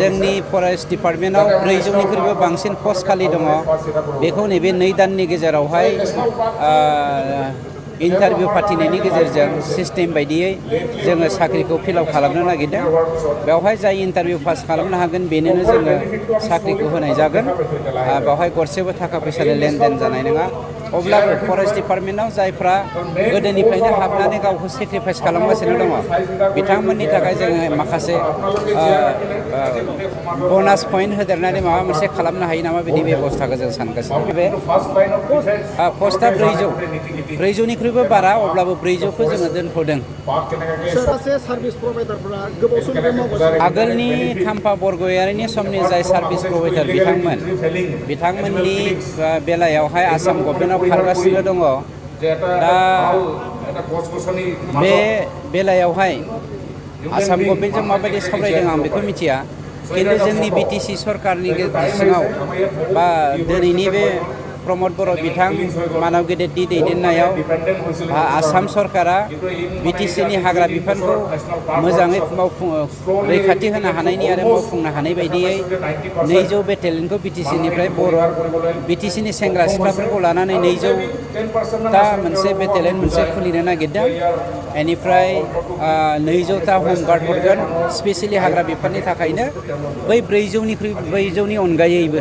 जोंनि फरेस्ट डिपार्टमेन्टआव 400निख्रुइबो बांसिन पस्ट खालि दङ बेखौ नैबे 2 दाननि गेजेरावहाय इन्टारभिउ फाथिनायनि गेजेरजों सिस्टेम बायदियै जोङो साख्रिखौ फिलआप खालामनो नागिरदों बेवहाय जाय इन्टारभिउ पास खालामनो हागोन बेनोनो जोङो साख्रिखौ होनाय जागोन बेवहाय गरसेबो थाखा फैसानि लेनदेन जानाय नङा अब्लाबो फरेस्ट डिपार्टमेन्टआव जायफ्रा गोदोनिफ्रायनो हाबनानै गावखौ सेक्रिफाइस खालामगासिनो दङ बिथांमोननि थाखाय जोङो माखासे बोनास पइन्ट होदेरनानै माबा मोनसे खालामनो हायो नामा बिदि बेबस्थाखौ जों सानगासिनो बे पस्टआ 400निख्रुइबो बारा अब्लाबो 400खौ जोङो दोनथ'दों आगोलनि खाम्फा बरगयारिनि समनि जाय सार्भिस प्रभाइडार बिथांमोननि बेलायावहाय आसाम गभर्नमेन्टआव खारगासिनो दङ दा बे बेलायावहाय आसाम गभर्नमेन्टजों माबायदि सावरायदों आं बेखौ मिथिया किन्तु जोंनि बिटिसि सरकारनि सिङाव बा दिनैनि बे प्रमद बर' बिथां मानव गेदेरनि दैदेननायाव आसाम सरकारा बिटिसिनि हाग्रा बिफानखौ मोजाङै रैखाथि होनो हानायनि आरो मावफुंनो हानाय बायदियै 200 बेटेलियनखौ बिटिसिनिफ्राय बिटिसिनि सेंग्रा सिख्लाफोरखौ लानानै 200ता मोनसे बेटेलियन मोनसे खुलिनो नागिरदों बेनिफ्राय 200ता हमगार्ड हरगोन स्पेसियेलि हाग्रा बिफाननि थाखायनो बै 400नि अनगायैबो